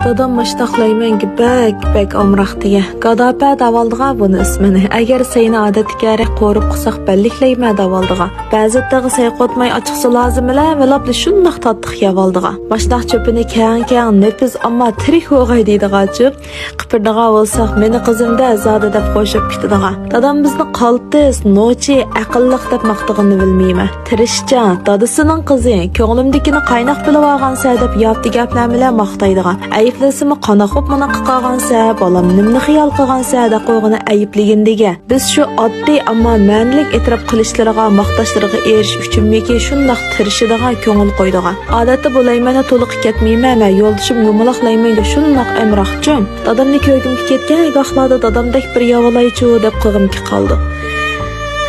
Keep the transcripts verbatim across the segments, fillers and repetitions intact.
دادام ماشتاقلايمەنگە بەك، بەك ئامراق دېگە. گاداپە دەۋالدىغا بۇنى ئىسمىنى. ئەگەر سەينى ئادەتتىكىرەك قورۇپ قىساق بەللىكلەيمە دەۋالدىغا. بەزىتىغا سەيقوتماي ئاچچىقسۇ لازىمىلە ۋىلاپلا شۇنداق تاتلىق يەۋالدىغا. ماشتاق چۆپىنى كەڭ-كەڭ نېپىز، ئامما تىرىك بوغاي دېيدىغاچۇ. قىپىردىغا بولساق، مېنى قىزىم-دە زادى دەپ قوشۇپ كېتىدىغا. دادام بىزنى قالتىس، نوچى، ئەقىللىق دەپ ماختىغىنىنى بىلمەيمەن. تىرىشچان، دادىسىنىڭ قىزى، كۆڭلۈمدىكىنى قايناق بىلىۋالغانسەن دەپ ياپتى گەپلەر بىلەن ماختايدىغان. ئەيىبلىسىمۇ قاناق بوپ مۇنداق قىلغانسەن، بالام نېمىنى خىيال قىلغانسەن دەپ قويغىنى ئەيىبلىگىنىدىگە. بىز شۇ ئاددىي، ئەمما مەنىلىك ئېتىراپ قىلىشلىرىغا، ماختاشلىرىغا ئېرىشىش ئۈچۈنمىكى شۇنداق تىرىشىدىغان، كۆڭۈل قويىدىغان. ئادەتتە بۇ لەيمەننى تولۇق كەتمەيمەن، مەن يولدىشىم يۇمىلاق لەيمەنگە شۇنداق ئەمراقچۇ. دادامنى كۆرگۈمگە كەتكەن گاھلاردا دادامدەك بىر ياۋىلايچۇ دەپ قىلغۇمكى قالدى.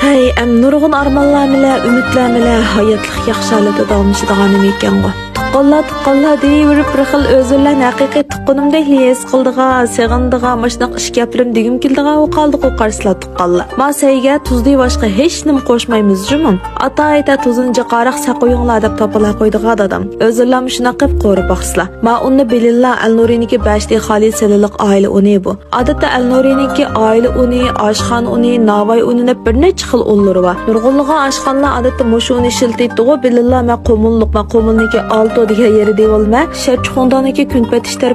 ھەي، ئەم نۇرغۇن ئارمانلار بىلەن، ئۈمىدلەر بىلەن ھاياتلىق ياخشى ھالەتتە داۋاملىشىدىغان نېمە ئىكەنغۇ. تۇغقانلار، تۇغقانلار دېيىۋېرىپ بىر خىل ئۆزۈرلەن ھەقىقىي تۇغقىنىمدەكلا ھېس قىلىدىغان، سېغىنىدىغان، ماشۇنداق ئىش گەپلىرىم دېگۈم كېلىدىغان بولۇپ قالدىغۇ قارىسىلا تۇغقانلار. ما سەيگە تۇزدىن باشقا ھېچنېمە قوشمايمىز جۇمۇ. ئاتايىتە تۇزىنى جىقاراق سەقويۇڭلار دەپ تاپىلا قويدىغا دادام. ئۆزۈرلەرمۇ شۇنداق قىلىپ قورۇپ باقسىلا. ما ئۇننى بىلىلا ئەلنۇرىنىڭكى بەشتى خالىي سىلىلىق ئائىلە ئۇنى بۇ. ئادەتتە ئەلنۇرىنىڭكى ئائىلە ئۇنى، ئاشخانا ئۇنى، ناۋاي ئۇنى دەپ بىر نەچچە خىل ئۇنلىرى بار. نۇرغۇنلىغان ئاشخانىلار ئادەتتە مۇشۇ ئۇنى ئىشلىتىدىغۇ، بىلىلا مەن قۇمۇللۇق، مەن قۇمۇلنىڭكى ئالتو دېگەن يېرى دېيىۋالىمەن. شەرچۇخۇڭدانىڭكى كۈنپەتىش تەرىپى